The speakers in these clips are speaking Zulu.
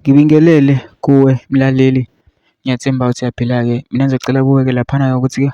Ngibingelele kuwe mlaleli, ngiyathemba ukuthi uyaphila-ke. Mina ngizocela kuwe-ke laphana-ke ukuthi-ke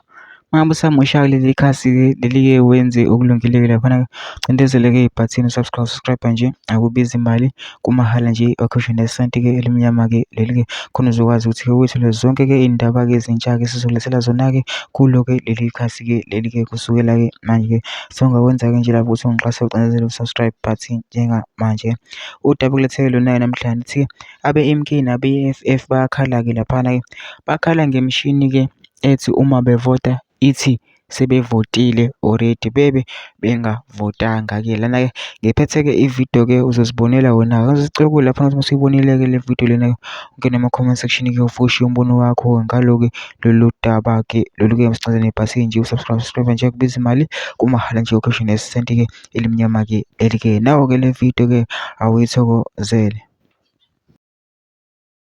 uma ngabe usamusha kuleli khasi-ke leli-ke wenze okulungile-ke laphana-ke, ucindezele-ke ibhathini u-subscribe, subscribe nje akubizi imali kumahhala nje wakhishwe nesenti-ke elimnyama-ke leli-ke khona uzokwazi ukuthi-ke uyithole zonke-ke iy'ndaba-ke ezintsha-ke esizokulethela zona-ke kulo-ke leli khasi-ke leli-ke kusukela-ke manje-ke. Sewungakwenza-ke nje lapho ukuthi ungixhase ucindezele u-subscribe button njengamanje. Udaba okulethele lona-ke namhlanje lithi abe-M_K nabe-E_F_F bayakhala-ke laphana-ke. Bakhala ngemishini-ke ethi uma bevota ithi sebevotile already bebe bengavotanga-ke. Lana-ke ngiphethe-ke ividiyo-ke uzozibonela wena-ke. Ngizocela ukuba laphana ukuthi usuyibonile-ke le vidiyo lena-ke ungene ema-comment section-ke ufike ushiye umbono wakho ngalo-ke lolu daba-ke lolu-ke usicela nebhathini nje u-subscribe, subscribe nje akubizi imali kumahhala nje ukhishwe nesenti-ke elimnyama-ke leli-ke. Nawo-ke le vidiyo-ke awuyithokozele.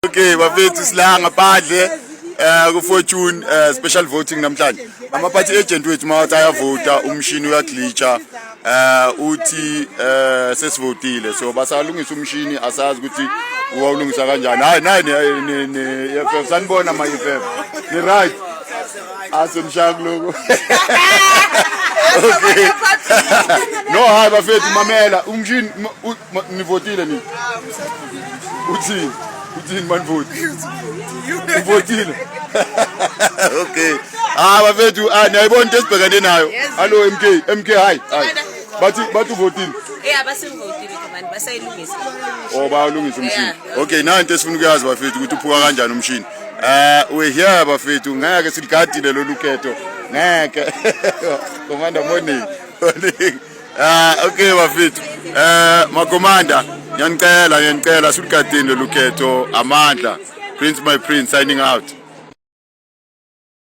Okay bafethu sila ngaphandle ku Fortune special voting namhlanje. Ama party agent wethu mawathi ayavota umshini uyaglitcha uthi sesivotile so basalungisa umshini asazi ukuthi uwawulungisa kanjani. Hayi nayi ne ne EFF sanibona ma EFF. Ni right. Asomshaya kuloko. Okay. No hayi bafethu mamela umshini nivotile nini? Uthini? Uthini manivoti? Uvotile. Okay. Ah bafethu ah niyayibona into esibhekene nayo. Hallo MK, MK hi. Hi. Bathi uvotile. Yeah, basivotile manje basayilungisa. Oh bayalungisa umshini. Okay, nanto esifuna ukuyazi bafethu ukuthi uphuka kanjani umshini. We here bafethu ngeke siligadile lolu khetho. Ngeke. Commander morning. Morning. Ah okay bafethu. Makomanda ngiyanicela ngiyanicela suligadini lolu khetho amandla. Prince my prince signing out.